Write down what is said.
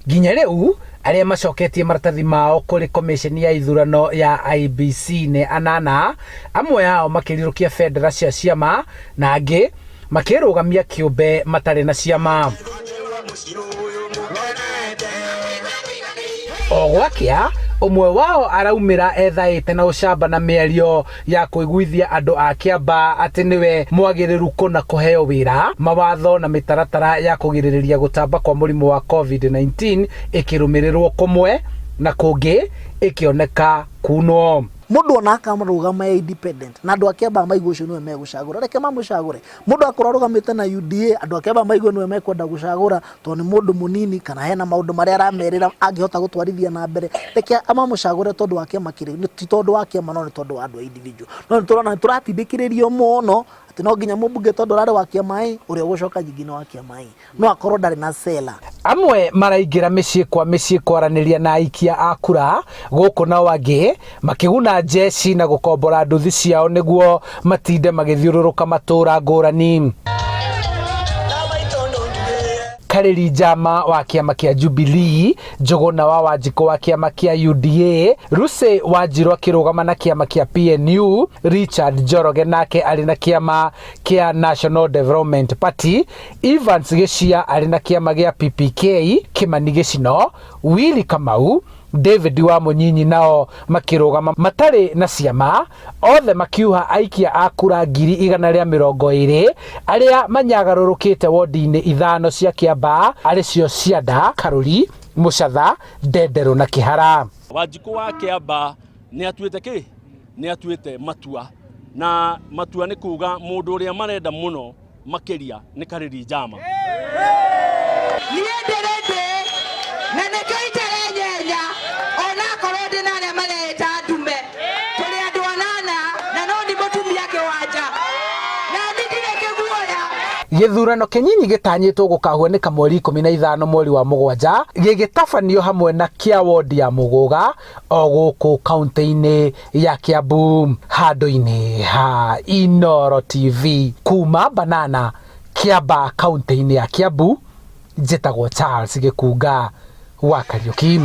Nginya rĩu arĩa macoketie maratathi mao kũrĩ komĩceni ya ithurano ya IEBC nĩ anana, amwe ao makĩrirũkia bendera cia ciama na angĩ makĩrũgamia kĩũmbe matarĩ na ciama. O gwakĩa, ũmwe wao araumĩra ethaĩte na ũcamba na mĩario ya kũiguithia andũ a Kĩambaa atĩ nĩwe mwagĩrĩru kũna kũheo wĩra, mawatho na mĩtaratara ya kũgirĩrĩria gũtamba kwa mũrimũ wa Covid-19 ĩkĩrũmĩrĩrwo kũmwe na kũngĩ ĩkĩoneka kunwo. Mũndũ ona akarũgama e independent na andũ a Kĩambaa maigue ũcio nĩwe megũcagũra, reke mamũcagũre. Mũndũ akorwo arũgamĩte na UDA, andũ a Kĩambaa maigue nĩwe mekwenda gũcagũra tondũ nĩ mũndũ mũnini kana hena maũndũ marĩa aramerĩra angĩhota gũtwarithia na mbere, reke mamũcagũre tondũ wa kĩama kĩrĩ, ti tondũ wa kĩama no nĩ tondũ wa andũ a individual. No nĩ tũrona nĩ tũratindĩkĩrĩrio mũno atĩ no nginya mũmbunge tondũ ũrarĩ wa kĩama ĩ, ũrĩa ũgũcoka nyingĩ nĩ wa kĩama ĩ. No akorwo ndarĩ na cela. Amwe maraingĩra mĩciĩ kwa mĩciĩ kwaranĩria na aikia a kura, gũkũ nao angĩ makĩguna njeci na gũkombora nduthi ciao nĩguo matinde magĩthiũrũrũka matũũra ngũrani. Karĩri Njama wa kĩama kĩa Jubilee, Njũgũna wa Wanjikũ wa kĩama kĩa UDA, Lucy Wanjirũ akĩrũgama na kĩama kĩa PNU, Richard Njoroge nake arĩ na kĩama kĩa National Development Party, Evans Gĩcia arĩ na kĩama gĩa PPK, Kĩmani Gĩcino, Willy Kamau, David wa Mũnyinyi nao makĩrũgama matarĩ na ciama, othe makiuha aikia a kura 120,000 arĩa manyagarũrũkĩte wondi-inĩ ithano cia Kĩambaa arĩ cio Cianda, Karũri, Mũcatha, Ndenderũ na Kĩhara. Wanjikũ wa Kĩambaa nĩ atuĩte kĩ? Nĩ atuĩte matua, na matua nĩ kuga mũndũ ũrĩa marenda mũno makĩria nĩ Karĩri Njama. Niĩ ndĩrĩ ndĩ na nĩkĩo itarĩ nyenya onakorwo ndĩ na arĩa mareĩta ndume. Tũrĩ andũ anana na no ni mũtumia kĩwanja na ni ndirĩ kĩguoya. Gĩthurano kĩnyinyi gĩtanyĩtwo gũkahuanĩka mweri 15 mweri wa mũgwanja gĩgĩtabanio hamwe na kĩa wondi ya Mũgũga o gũkũ kaunti-inĩ ya Kiambu handũ-inĩ ha Inooro TV kuma Banana Kĩambaa kaunti-inĩ ya Kiambu njĩtagwo Charles Gĩkunga wa Kariũki.